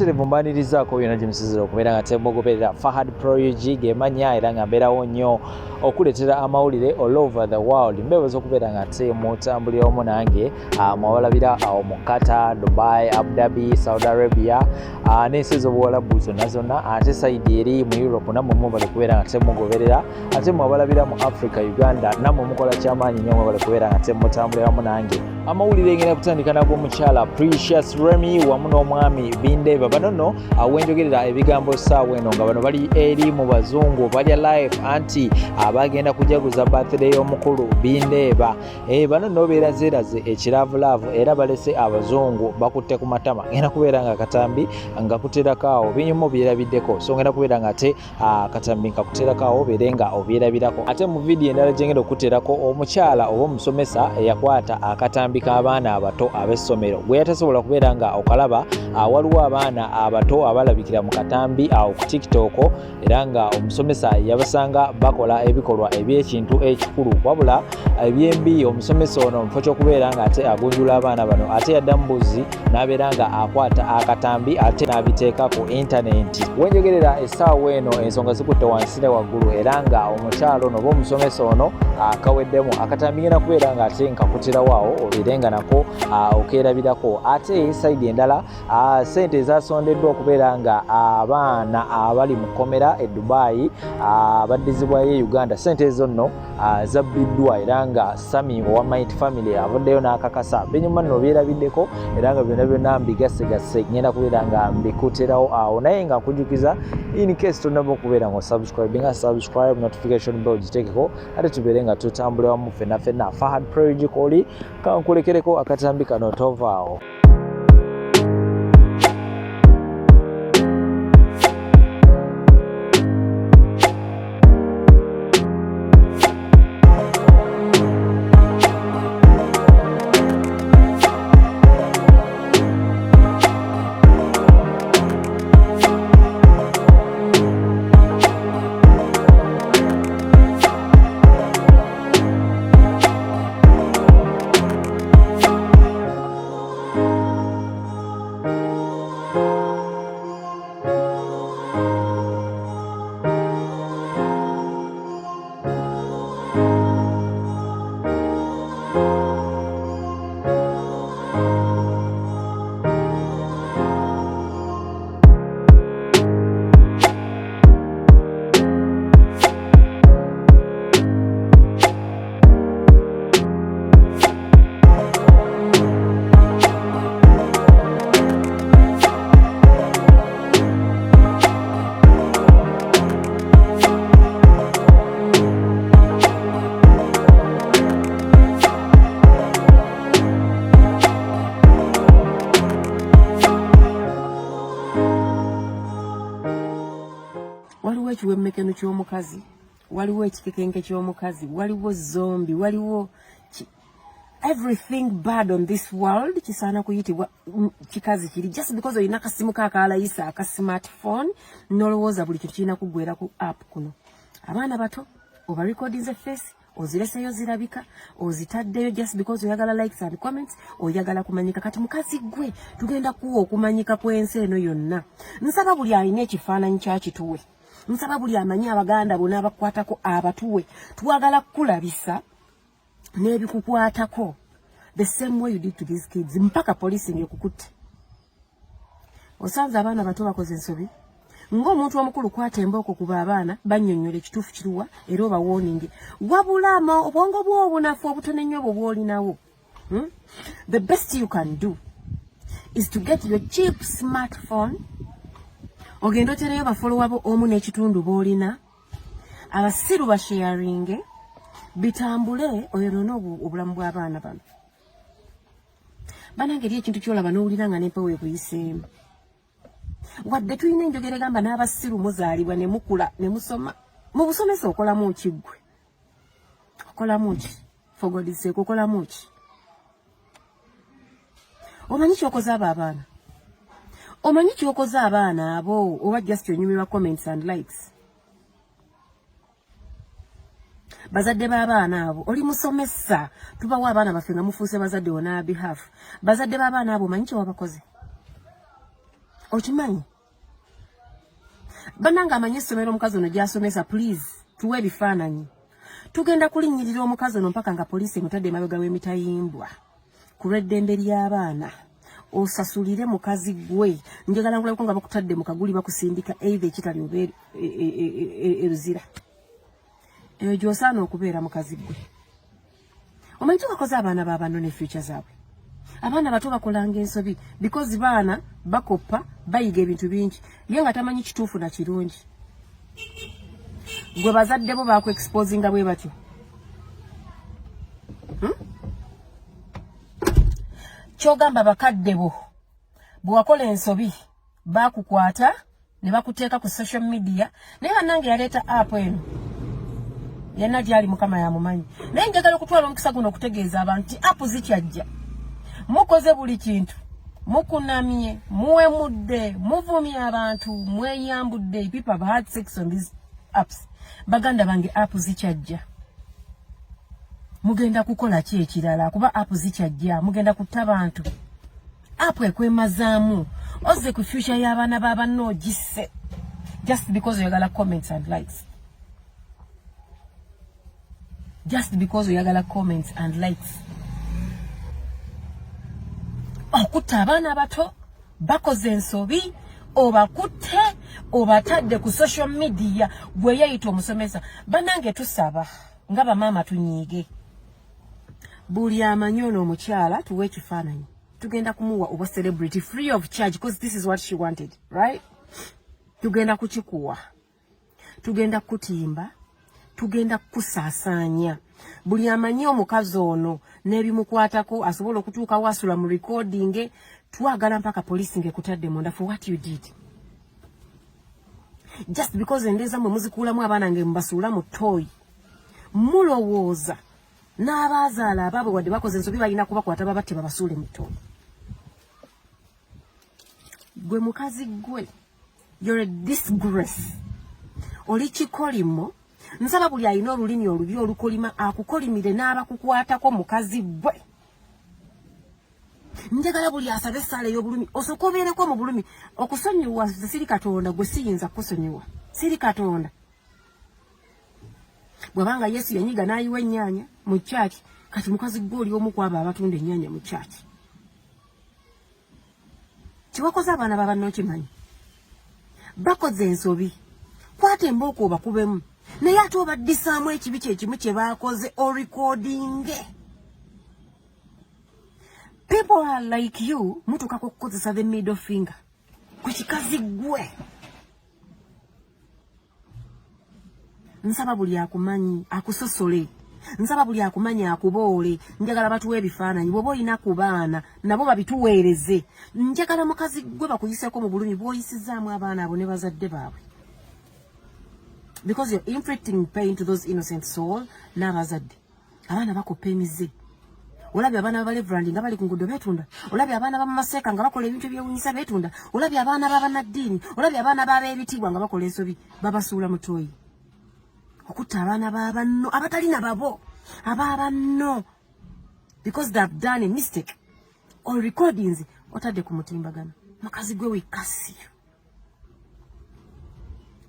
Buterevu mbanirizaako byonna gye musizira okubeera nga temugoberera Fahad Pro UG gemanya era nga mbeerawo nnyo okuleetera amawulire all over the world. Mbeebaza okubeera nga temutambulira wamu nange, mwabalabira awo mu Qatar, Dubai, Abu Dhabi, Saudi Arabia, n'ensi ez'obuwalabu zonna zonna, ate sayidi eri mu Europe nammwe mwebale kubeera nga temugoberera, ate mwabalabira mu Africa, Uganda nammwe mukola kyamaanyi nnyo, mwebale kubeera nga temutambulira wamu nange. Amawulire ngenda kutandika nag'omukyala Precious Remy wamu n'omwami Bindeeba. Bano nno awenjogerera ebigambo ssaawa eno nga bano bali eri mu bazungu balya life, anti abagenda kujaguza birthday y'omukulu Bindeeba. Bano nno beerazeeraze ekiraavulaavu era balese abazungu bakutte ku matama. Ngenda kubeera nga akatambi nga kuterako awo binyumu byerabiddeko, so ngenda kubeera nga ate akatambi nkakuterako awo obeere nga obyerabirako. Ate mu vidiyo endala gyengenda okukuterako omukyala oba omusomesa eyakwata akatambi k'abaana abato ab'essomero gwe yatasobola kubeera nga okalaba. Waliwo abaana abato abalabikira mu katambi awo ku TikTok era nga omusomesa yabasanga bakola ebikolwa eby'ekintu ekikulu, wabula ebyembi omusomesa ono mu kifo ky'okubeera nga ate agunjula abaana bano ate yaddamu buzzi n'abeera nga akwata akatambi ate n'abiteeka ku intanenti. Wenjogerera essaawa eno ensonga zikutte wansi ne waggulu era nga omukyalo ono oba omusomesa ono akaweddemu akatambi. Ngenda kubeera nga ate nkakutirawo awo obeere nga nako okeerabirako. Ate sayidi endala, sente ezasondeddwa okubeera nga abaana abali mu kkomera e Dubai baddizibwayo e Uganda, sente ezo nno zabbiddwa era nga Sami owa Might Family avuddeyo n'akakasa. Binyuma nno byerabiddeko era nga byonna byonna mbigasegasse, ngenda kubeera nga mbikuterawo awo, naye nga nkujukiza in case tonnaba okubeera nga osubscribe nga subscribe, notification bell giteekeko, ate tubeere nga tutambula wamu ffenna ffenna. Fahad Pro UG koli kankulekereko akatambi kano, tovaawo. Waliwo ekiwemmekeno ky'omukazi, waliwo ekikekenke ky'omukazi, waliwo zombi, waliwo everything bad on this world kisaana kuyitibwa kikazi kiri. Just because olina akasimu ka akalayisa aka smartphone, nolowooza buli kintu kirina kuggwera ku app kuno. Abaana bato oba recordinze face, ozireseyo zirabika, ozitaddeyo just because oyagala likes and comments, oyagala kumanyika. Kati mukazi gwe, tugenda kuwa okumanyika kw'ensi eno yonna. Nsaba buli alina ekifaananyi kyakituwe, nsaba buli amanyi abaganda bona abakukwatako abatuwe. Twagala kukulabisa n'ebikukwatako the same way you did to these kids, mpaka polisi ng'ekukutte. Osanze abaana bato bakoze ensobi, ng'omuntu omukulu kwata embooko kuba abaana bannyonnyola ekituufu kiruwa era obawooninge. Wabula obwongo bwo obunafu obutono ennyo obwo bw'olinawo, The best you can do is to get your cheap smartphone, ogenda otereyo bafolowa bo omu n'ekitundu b'olina, abasiru basharinge bitambule, oyonoone obulamu bw'abaana bano. Banange, eri ekintu kyolaba n'owulira nga n'empewo ekuyiseemu. Wadde tulina enjogera egamba n'abasiru muzaalibwa ne mukula ne musoma, mu busomesa okolamu ki? Ggwe okolamu ki? For God's sake, okolamu ki? Omanyi kyokoze abo abaana? Omanyi kyokoze abaana abo, oba just onyumirwa comments and likes? Bazadde b'abaana abo, oli musomesa, tubawo abaana baffe nga mufuuse bazadde on our behalf. Bazadde b'abaana abo, omanyi kyewabakoze? Okimanyi banange, amanyi essomero omukazi ono gyasomesa. Please tuwe ebifaananyi. Tugenda kulinnyirira omukazi ono mpaka nga poliisi emutadde emabega w'emitayimbwa ku lw'eddembe ly'abaana. Osasulire mukazi gwe. Njagala nkulabeko nga bakutadde mu kaguli, bakusindika either ekitali oba eruzira eyo gy'osaana okubeera. Mukazi gwe, omanyi kyebakoze abaana ba banno ne future zaabwe? Abaana bato bakolanga ensobi because baana bakoppa, bayiga ebintu bingi, ye nga tamanyi kituufu na kirungi. Gwe bazadde bo baku exposinga bwe batyo, Kyogamba bakadde bo bwe wakola ensobi bakukwata ne bakuteeka ku social media? Naye bannange, yaleeta app eno yenna gyali Mukama yamumanyi. Naye njagala okutwala omukisa guno okutegeeza abantu nti app zikyajja. Mukoze buli kintu, mukunamye, muwemudde, muvumye abantu, mweyambudde. People have had sex on these apps. Baganda bange, app zikyajja. Mugenda kukola ki ekirala? Kuba app zikyajja, mugenda kutta bantu. App ekwemazaamu, ozze ku future y'abaana b'abanno ogisse just because oyagala comments and likes, just because oyagala comments and likes. Okutta abaana abato bakoze ensobi, obakutte, obatadde ku social media, gwe yeyita omusomesa. Bannange, tusaba nga bamaama tunyiige. Buli amanyi ono omukyala, tuwe ekifaananyi. Tugenda kumuwa obwa celebrity free of charge because this is what she wanted, right? Tugenda kukikuwa, tugenda kukutimba, tugenda kukusaasaanya. Buli amanyi omukazi ono n'ebimukwatako asobola okutuuka wasula mu recording. Twagala mpaka poliisi ng'ekutadde munda for what you did, just because endeeza mwe muzikuulamu abaana nge mubasuula mu ttooyi. Mulowooza n'abaazaala abaabwe wadde bakoze ensobi balina kubakwata babatte babasuule mu ttooyi? Gwe mukazi gwe, you're a disgrace, oli kikolimo. Nsaba buli alina olulimi olubi olukolima akukolimire n'abakukwatako. Mukazi gwe, njagala buli asabe essaala ey'obulumi osooka obeereko mu bulumi. Okusonyiwa, siri Katonda gwe, siyinza kukusonyiwa, siri Katonda. Bw'abanga Yesu yanyiga n'ayiwa ennyaanya mu kyaki, kati mukazi gwe oli omu ku abo abatunda ennyaanya mu kyaki. Kiwakoze abaana babanno okimanyi bakoze ensobi, kwata embooko obakubemu, naye ate obaddisaamu ekibi kyekimu kye baakoze, orecordinge. People are like you, mutuuka kukukozesa the middle finger ku kikazi gwe. Nsaba buli akumanyi akusosole, nsaba buli akumanyi akuboole. Njagala batuwe ebifaananyi. Bw'oba olina ku baana nabo babituweereze. Njagala mukazi gwe bakuyiseko mu bulumi bw'oyisizaamu abaana abo ne bazadde baabwe, because you're inflicting pain to those innocent soul n'abazadde. Abaana bakoppa emize. Olabye abaana ba reverend nga bali ku nguudo beetunda, olabye abaana bamaseeka nga bakola ebintu ebyewunyisa beetunda, olabye abaana b'abannaddiini, olabye abaana b'ab'ebitiibwa nga bakola ensobi babasuula mutoyi. Okutta abaana b'abanno abatalina babo, ab'abanno, because they have done a mistake or recordings otadde ku mutimbagano. Mukazi gwe, wekasiyo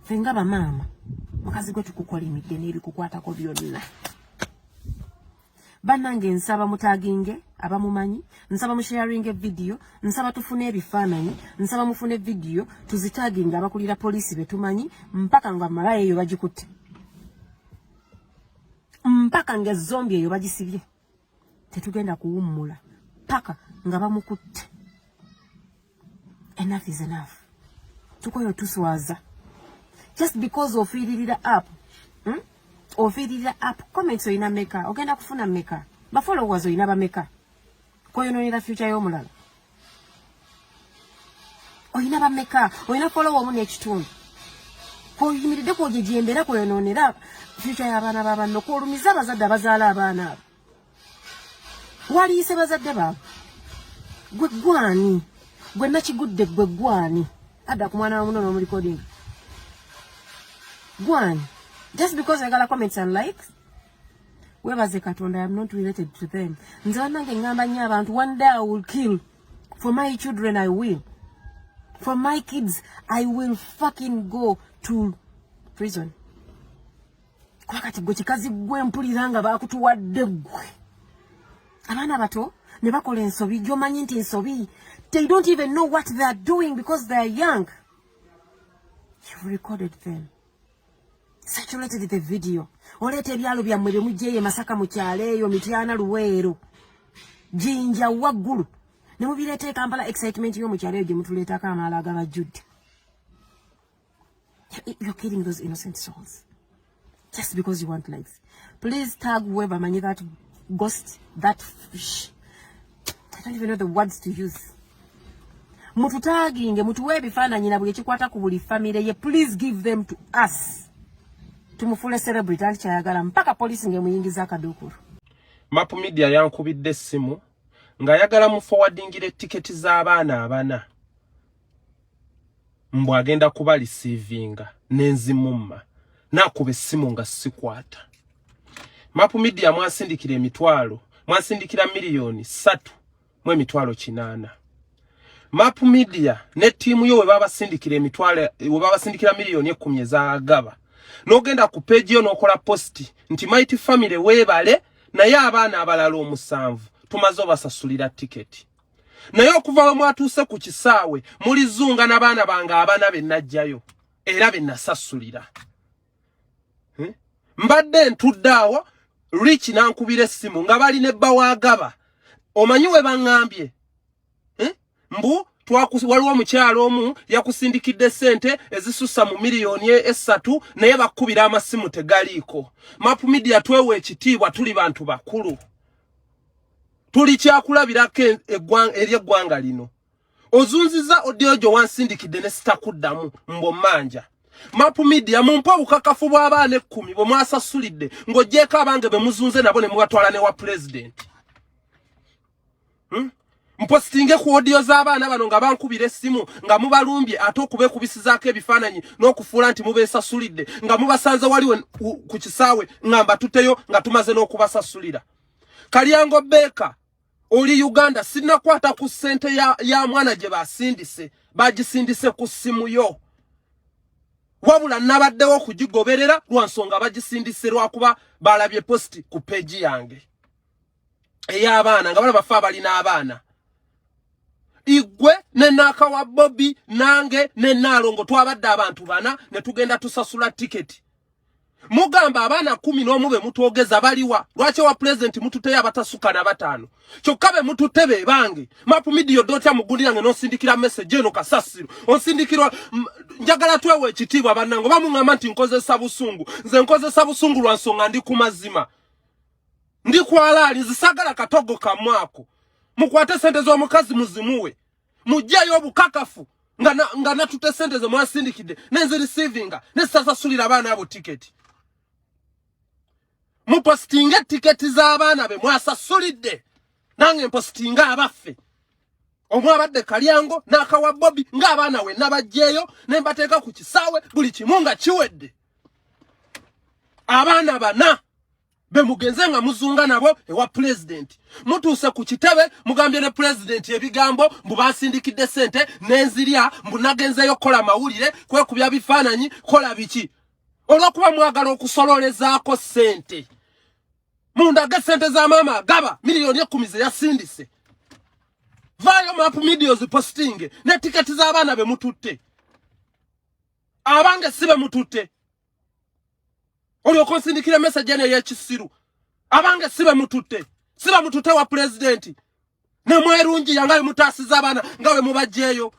ffe nga bamaama. Mukazi gwe, tukukolimidde n'ebikukwatako byonna. Bannange, nsaba mutaginge abamumanyi, nsaba musharinge vidiyo, nsaba tufune ebifaananyi, nsaba mufune vidiyo tuzitaginge abakulira poliisi betumanyi, mpaka nga malaya eyo bagikutte, mpaka nga zombie eyo bagisibye. Tetugenda kuwummula paka nga bamukutte. Enough is enough. Tukoyo tuswaza just because ofiiririra app, Ofiiririra app comments. Olina meka? Ogenda kufuna meka? Bafollowers olina bameka? Koyononera future y'omulala. Olina bameka? Olina follower omu n'ekitundu. Koyimiridde kwojejembera, kweyononera future y'abaana babanno, kwolumiza abazadde abazaala abaana abo. Waliyise bazadde baabwe. Gwe gwani? Gwe nakigudde, gwe gwani adda ku mwana wa muno n'omurecording? Gwani? Just because oyagala comments and likes. Webaze Katonda I am not related to them. Nze bannange, ŋŋamba nnyo abantu, one day I will kill for my children. I will. For my kids, I will fucking go to prison. Kuba kati gwe kikazi gwe mpulira nga bakutuwadde ggwe. Abaana bato ne bakola ensobi gy'omanyi nti nsobi. They don't even know what they are doing because they are young. You've recorded them. Saturated the video. Oleeta ebyalo byammwe bye muggyeyo e Masaka mu kyalo eyo Mityana Luweero. Jinja waggulu. Ne mubireeta e Kampala excitement y'omu kyalo eyo gye mutuleetako amaala agabajjudde. You're killing those innocent souls. Just because you want likes. Please tag whoever manyi that ghost, that fish. I don't even know the words to use. Mututaginge, mutuwe ebifaananyi na buli ekikwata ku buli famire ye. Please give them to us. Tumufuule celebrity anti kyayagala mpaka poliisi ng'emuyingiza akaduukulu. Map Media yankubidde essimu ng'ayagala mu forwardingire tiketi z'abaana abana mbu agenda kuba receivinga n'enzimumma n'akuba essimu nga sikwata. Map Media mwansindikira emitwalo, mwansindikira 3,800,000. Map Media ne ttiimu yo we babasindikira emitwalo, we babasindikira 10 million ezagaba, n'ogenda ku page yo n'okola post nti Mighty Family weebale, naye abaana abalala omusanvu tumaze obasasulira tiketi. Naye okuva we mwatuuse ku kisaawe mulizunga n'abaana bange abana be najjayo era be nasasulira. Mbadde ntudde awo, Rich nankubira essimu nga bali ne bba waagaba. Omanyi we baŋŋambye? Mbu waliwo omukyalo omu yakusindikidde ssente ezisussa mu 3 miliyoni, naye bakkubira amasimu tegaliiko. Map Media, twewa ekitiibwa, tuli bantu bakulu, tuli kyakulabirako eri eggwanga lino. Ozunziza audio gyo wansindikidde ne sitakuddamu mbomanja. Map Media, mumpe obukakafu bw'abaana 10 bwe mwasasulidde ng'oggyeko abange be muzunze nabo ne mubatwala ne wa pulezidenti. Mpositinge ku audio z'abaana bano nga bankubira essimu nga mubalumbye, ate okubeekubisizaako ebifaananyi n'okufuula nti mubeesasulidde nga mubasanze waliwe ku kisaawe nga mbatuteyo nga tumaze n'okubasasulira. Kalyango Beeka, oli Uganda, sinnakwata ku ssente ya mwana gye basindise, bagisindise ku ssimu yo, wabula nabaddewo okugigoberera lwa nsonga bagisindise lwakuba balabye post ku page yange ey'abaana nga balaba fe abalina abaana. Igwe ne naaka wa Bobi nange ne Naalongo twabadde abantu bana ne tugenda tusasula tiketi. Mugamba abaana 11 be mutwogeza baliwa? Lwaki wa pulezidenti mututeyo abatasuka na bataano kyokka be mututte be bange? Map Media, odotya mugundi yange n'onsindikira message eno kasasiro onsindikirwa. Njagala twewa ekitiibwa bannange. Oba muŋŋamba nti nkozesa busungu, nze nkozesa busungu lwa nsonga ndi ku mazima, ndi kwalaali nzisagala katogo kamwako. Mukwate sente z'omukazi muzimuwe, mugyeyo obukakafu nga natute sente ze mwasindikidde nenzireceivinga nesisasasulira abaana abo tiketi. Mupositinge tiketi z'abaana be mwasasulidde, nange mpositinge abaffe. Omu abadde Kalyango n'akawa Bobi ng'abaana we nabajjeeyo ne mbateeka ku kisaawe, buli kimu nga kiwedde. Abaana bana be mugenze nga muzunga nabo ewa pulezidenti, mutuuse ku kitebe mugambye ne pulezidenti ebigambo mbu basindikidde sente n'enzirya, mbu nagenzeeyo kukola mawulire, kwekubya bifaananyi, kola biki, olw'okuba mwagala okusololezaako sente. Mundage sente za maama agaba 10 miliyoni ze yasindise. Vaayo Map Media ozipositinge ne tiketi z'abaana be mututte. Abange si be mututte. Olyoka onsindikira message eno ey'ekisiru. Abange si be mututte, si be mututte wa pulezidenti ne mwerungiya nga bwe mutaasiza abaana nga bwe mubajjeeyo.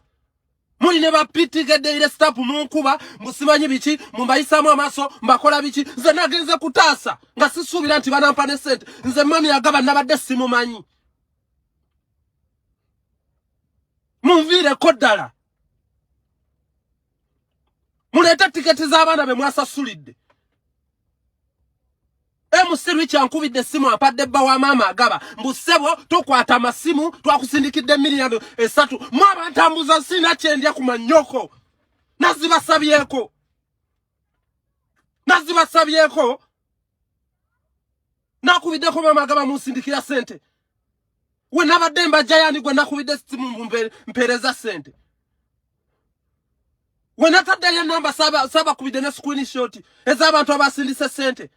Muli ne bapitigeddeire stop munkuba musimanyi biki, mumbayisaamu amaaso, mbakola biki. Nze nagenze kutaasa nga sisuubira nti banampa ne sente. Nze mami agaba nabadde simumanyi, munviireko ddala. Muleete tiketi z'abaana be mwasasulidde. MC Rich ankubidde essimu, ampadde bba wa maama agaba, mbu ssebo tokwata amasimu, twakusindikidde 3 miliyoni. Mu abantambuza sina kyendya ku manyoko, nazibasabyeko, nazibasabyeko. Nakubiddeko maama agaba, munsindikira sente. We nabadde mbajjayani gwe nakubidde essimu mpeereza sente. Wenataddeyo enamba saabakubidde ne screenshot ez'abantu abasindise ssente.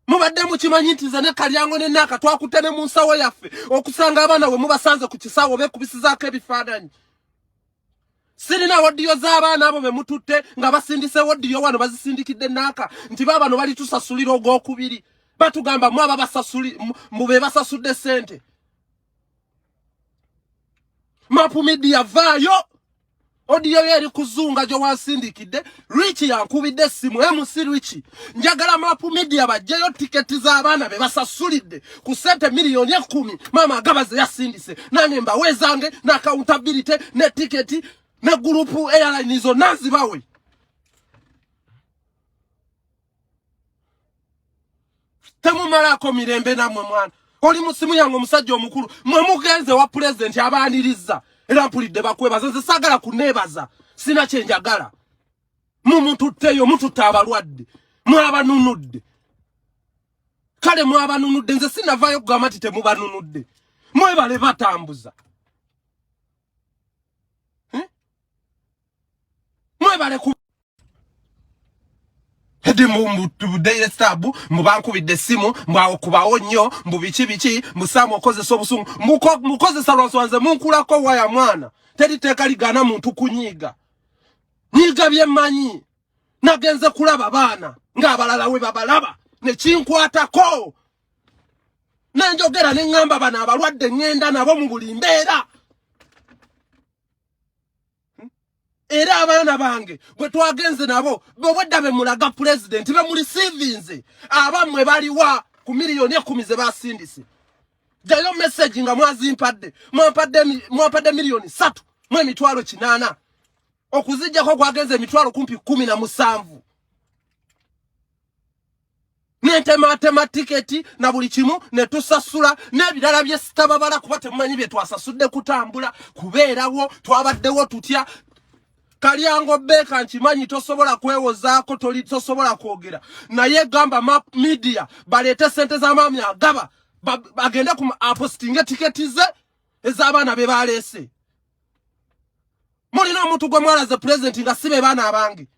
Mubadde mukimanyi nti nze ne Kalyango ne Naaka twakutte ne mu nsawo yaffe okusanga abaana we mubasanze ku kisaawe beekubisizaako ebifaananyi. Sirina wodiyo z'abaana abo be mututte nga basindise wodiyo wano, bazisindikidde Naaka nti baabano bali tusasulira ogwokubiri. Batugamba mu ababasasuli mu be basasudde ssente. Map Media, vaayo, audio yo eri kuzunga gye wansindikidde. Rich yankubidde essimu, MC Rich. Njagala Map Media bajjeyo tiketi z'abaana be basasulidde ku ssente 10 miliyoni maama Agaba ze yasindise, nange mbaweezange n'accountability ne tiketi ne group airline zonna nzibawe. Temumalako mirembe nammwe. Mwana oli mu simu yange, omusajja omukulu, mwe mugenze wa pulezidenti abaaniriza era mpulidde bakwebaza. Nze saagala kuneebaza, sina kyenjagala. Mumututteyo, mututte abalwadde, mwabanunudde. Kale mwabanunudde, nze sinavaayo kugamba nti temubanunudde. Mwebale batambuza. Eh? Mwebale ku edi Daily Star mbu bankubidde essimu, mbu awo kubawo nnyo, mbu biki biki, mbu Saamu okozesa obusungu. Mukozesa lwansonga nze munkulako waya. Mwana, teri teeka ligaana muntu kunyiiga. Nyiiga byemmanyi. Nagenze kulaba baana ng'abalala we babalaba nekinkwatako, nenjogera neŋŋamba bano abalwadde ŋŋenda nabo mu buli mbeera. Era abaana bange bwe twagenze nabo, bwebwedda be mulaga pulezidenti bemulisiivinze. Abammwe baliwa ku 10 miliyoni ze basindise? Jayo message nga mwazimpadde. Mwampadde 3,800,000, okuzijjako kwagenza emitwalo kumpi 17. Nentematema tiketi na buli kimu ne tusasula n'ebirala bye sitababala, kuba temumanyi bye twasasudde kutambula kubeerawo. Twabaddewo tutya? Kalyango Beeka, nkimanyi tosobola kwewozaako, tosobola kwogera, naye gamba Map Media baleete sente z'amaami Agaba, bagende ku apositinge tiketi ze ez'abaana be baleese. Mulina omuntu gwe mwalaze pulezidenti nga si be baana abange.